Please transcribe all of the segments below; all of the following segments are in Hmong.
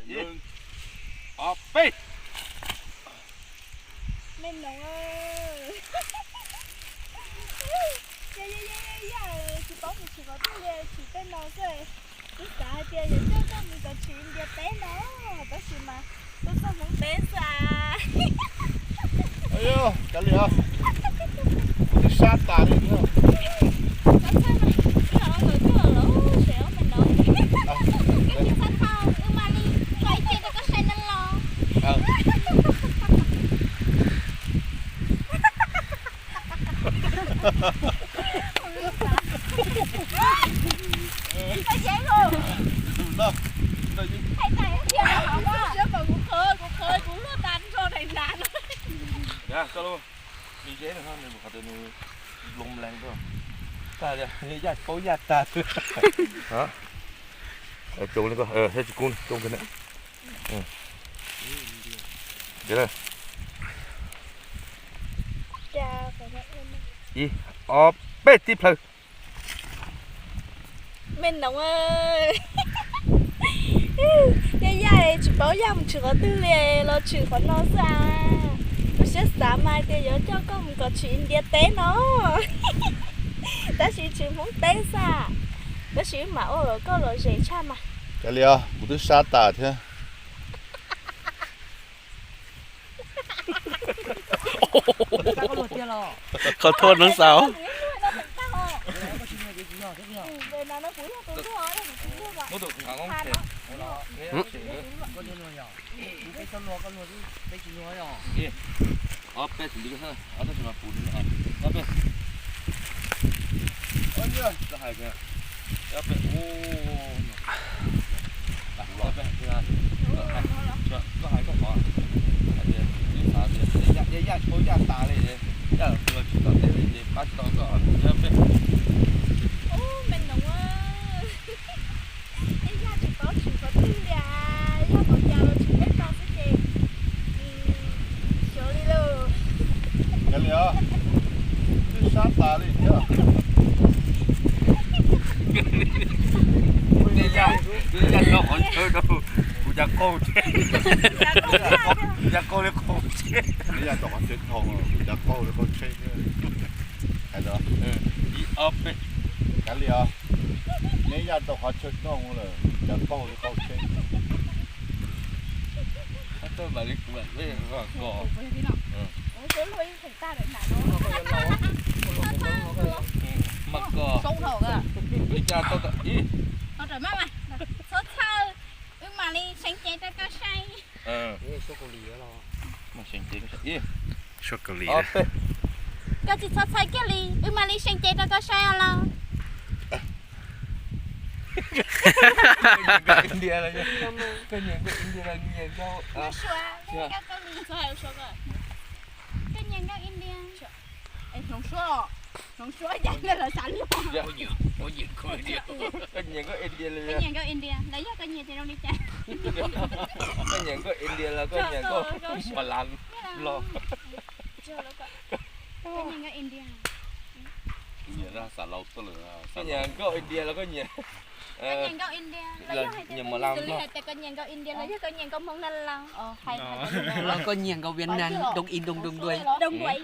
Ib, ob, peb. Me noov, yog yog yog yog tsis paub mus tshwm qhov twg li, tshwm tej no xwb. Twb xav hais tias yuav coj koj mus tom tshwm ntiav teb no, tab sis mas tuaj txog Hmoob teb xwb as. Ayo, kav liam, kuv twb sab tas li thiab. Koj tsis txhob thau, wb mam li tso ib ce rau koj saib na los. Kuv qhov, kuv qhov, kuv luaj tas nrho daim nrad no. Yaj, koj lub, nws zeb no, nws qhov tias nws loo mlees tuaj. Tag li, yaj paub yaj tag. Coob li koj, thiab tsis kub, coob kawg na. Ib, ob, peb, tib plhaw. Me noov, yaj yaj tsis paub yaj mus tshwm qhov twg li, los tshwm qhov no xwb as. Kuv siab xav mas tias yuav coj koj mus kom tshwm ntiav teb no, tab sis tshwm Hmoob teb xwb as. Tab sis wb mam ua kom koj lom zem tshaj mas. Kav liam, kuv twb sab tas thiab. Qhov thua noov xaus. Ob peb, koj hais koj qhov, hais tias twb xav tias yaj tsis paub yaj tas li, yaj los tsis tom teb li ces pab tsis tau koj ob peb. Ub, me noov, yaj tsis paub tshwm qhov twg li, yaj mus cas los tshwm peb tau xwb ces xyov li lauj. Kav liam, twb sab tas li thiab. Yaj, yaj rau qhov chaw rau, kuv cas qaug tsheb. Kuv cas qaug li qaug tsheb. Yaj rau qhov chaw dhau, kuv cas qaug li qaug tsheb thiab. Hais los, ib ob peb. Kav liam, neb yaj rau qhov chaw dhau lawm, kuv cas qaug li qaug tsheb. Txhob txhawj, wb mam li seev cev rau koj saib. Koj tsis txhob txhawj kiag li, wb mam li seev cev rau koj saib os los. Koj nyiam nkauj India. Hloov suab, hloov suab cas nkauj lawv xav luag. Koj nyiam nkauj India li. Koj nyiam nkauj India los yog koj nyiam ces zoo li cas? Koj nyiam nkauj India los koj nyiam nkauj Malas los? Koj nyiam nkauj India. Koj nyiam nkauj India los koj nyiam, koj nyiam nkauj India los yog koj nyiam nkauj Hmoob na los? Los koj nyiam nkauj Việt Nam, đông y đông đông đuôi. Đông đuôi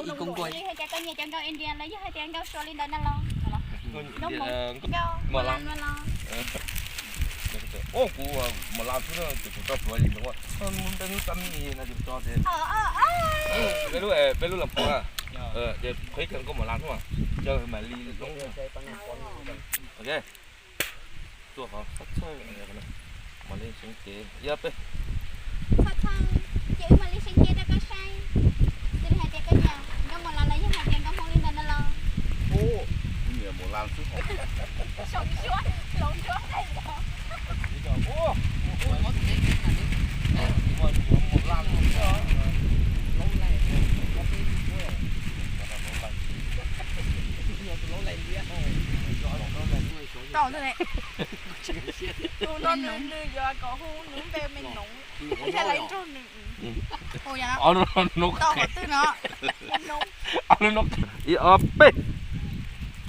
y đông đuôi. Hais tias koj nyiam cov nkauj India los yog hais tias nkauj Suav li ntawd na los? Nkauj Hmoob, nkauj Malas los? Kuv Malas xwb ces kuv tso Suav li ntawd. Peb lub, peb lub las phom na, ces qhib kiag nkauj Malas xwb mas, coj mam li loob. Ok. Tuaj qhov txhob txhawj, mam li seev cev ib ob peb. Txhob txhawj, ces wb mam li seev cev rau koj saib. Xws li hais tias koj nyiam nkauj Malas los yog hais tias nkauj Hmoob li ntawd na los? Kuv nyiam Malas xwb. Hloov suab, hloov suab. Tau ntawd ne. Tus no nws, nws yuav kom hu nws lub npe me noov, ua cas lawv nrog nws. Tau qhov twg no? Ib ob peb.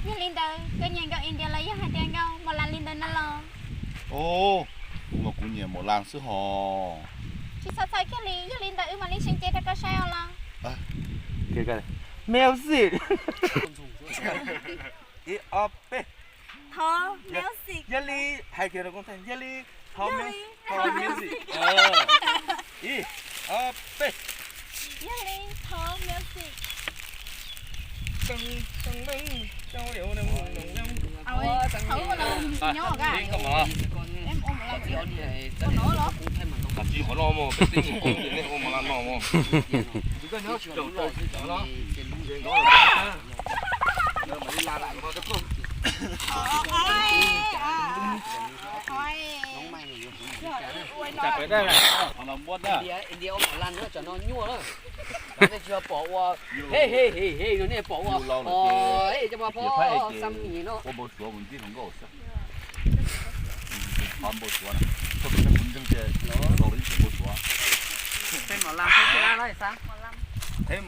Yog li ntawd koj nyiam nkauj India los yog hais tias nkauj Malas li ntawd na los? Ub, Kuv mas kuv nyiam Mauj Las xwb hos. Tsis txhais txhais kiag li, yog li ntawd wb mam li sib nce rau koj saib os los. Music. Ib ob peb. Thov music. Yog li, hais kiag rau koob thaij, yog li, thov mu-, thov music. Ib ob peb. Yog li, thov music. Ua npau suav mus ntsib hluas nkauj xwb. Qhov npau suav na, koj tus neeg kuv ntseeg tias laus los yeej tsis npau suav. Peb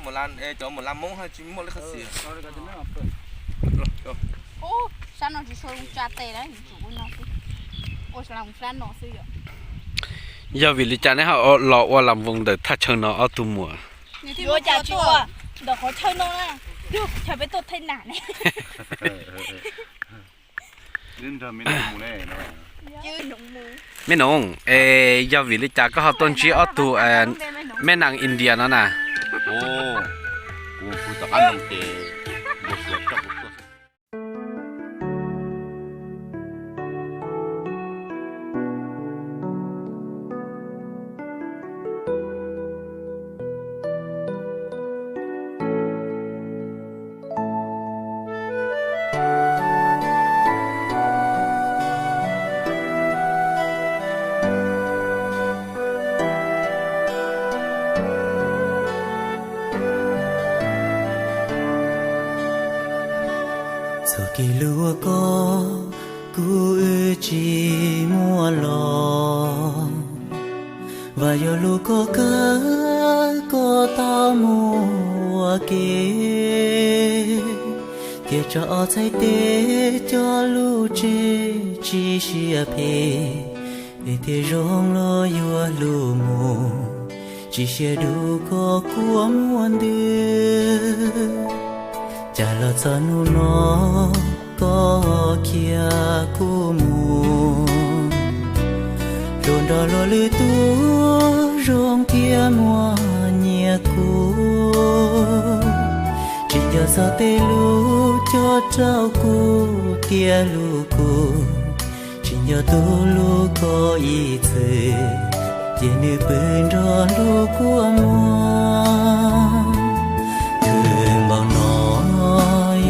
Mauj Las, cov Mauj Las Hmoob haj tsis muaj li qhov xis. Sab no tsis tshua zoo tsa tes na, yuav tsum ua no xwb. Ua sab no xwb yom. Yog vim li cas neb ho los ua lam voos ntawm thaj chaw no ob tug muam? Yuav cas tsis ua ntawm qhov chaw no na, yog chaw peb tuaj thaij nam ne. Me noog, es yog vim li cas koj ho tuaj ntsib ob tug me neeg India no na? Kuv tom qab no ces npau suav coj kuv tuaj. Txoj kev hlub koj kuv wb tsis muaj los, vam yog lub koj kawg koj tau mus ua ke, thiaj tso ob txhais tes coj lub tsev tsis siab phem, es thiaj zoo los yuav hlub mus, tsis siab dub koj kua muag ntws. Cas los txog hnub no koj khiav kuv mus, hluas nraug luag lwm tus zoo thiab muaj nyias kuv, tsis nco txog tej lus cog rau kuv thiab hlub kuv, tsis nco tus hlub koj ib txwm, ces nws pw nrog lub kua muag. Khwv npaum no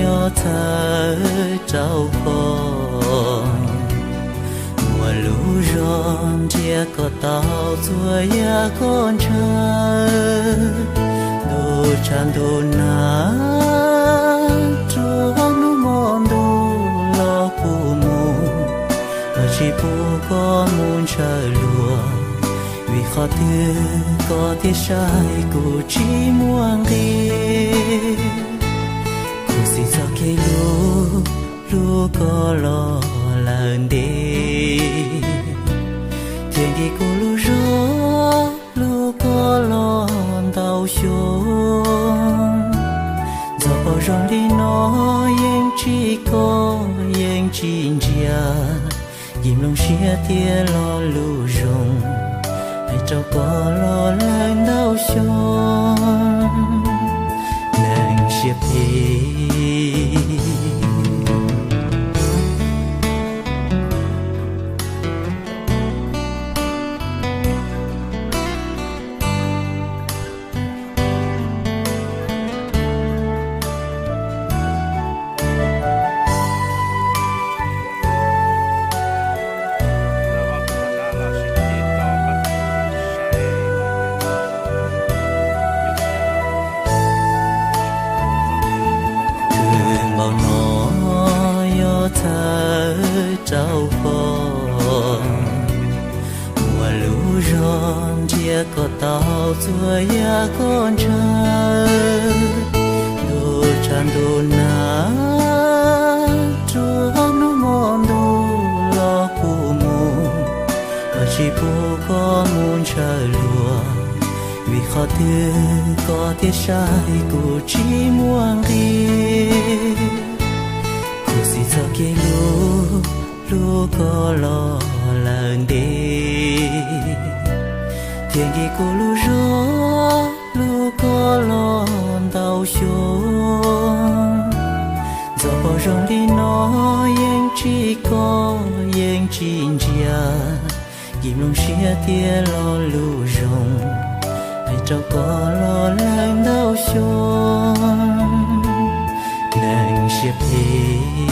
yog txhawb rau koj, muaj lub zog nrhiav koj tau txhua yam koj ntshaw, ntuj tshav ntuj nag, rua hnub hmo ntuj los kuv mus, koj tsis pub koj mus ntshaw luag, vim qhov twg koj thiaj saib kuv tsis muaj nqis. Khuv xim txoj kev hlub, hlub koj los lawm ntev, thiaj nkim kuv lub zog hlub koj los ntau xyoo. Ntxhov paus zoo li no yeej tsis koj yeej tsis ntsia, yim nplooj siab thiab lo lus zoo, hais rau koj los lawm ntau xyoo, neeg siab phem. Khwv npaum no yog txhawb rau koj, muaj lub zog nrhiav koj tau txhua yam koj ntshaw. Ntuj tshav ntuj nag, rua hnub hmo ntuj los kuv mus, koj Tsis pub koj mus ntshaw luag, vim qhov twg koj thiaj saib kuv tsis muaj nqis. Khuv xim txoj kev hlub, hlub koj los lawm ntev, thiaj nkim kuv lub zog hlub koj los ntau xyoo. Ntxov pom zoo li no yeej tsis koj yeej tsis ntsia, nkim nplooj siab thiab lo lus zoo, hais rau koj los lawm ntau xyoo. Neeg siab phem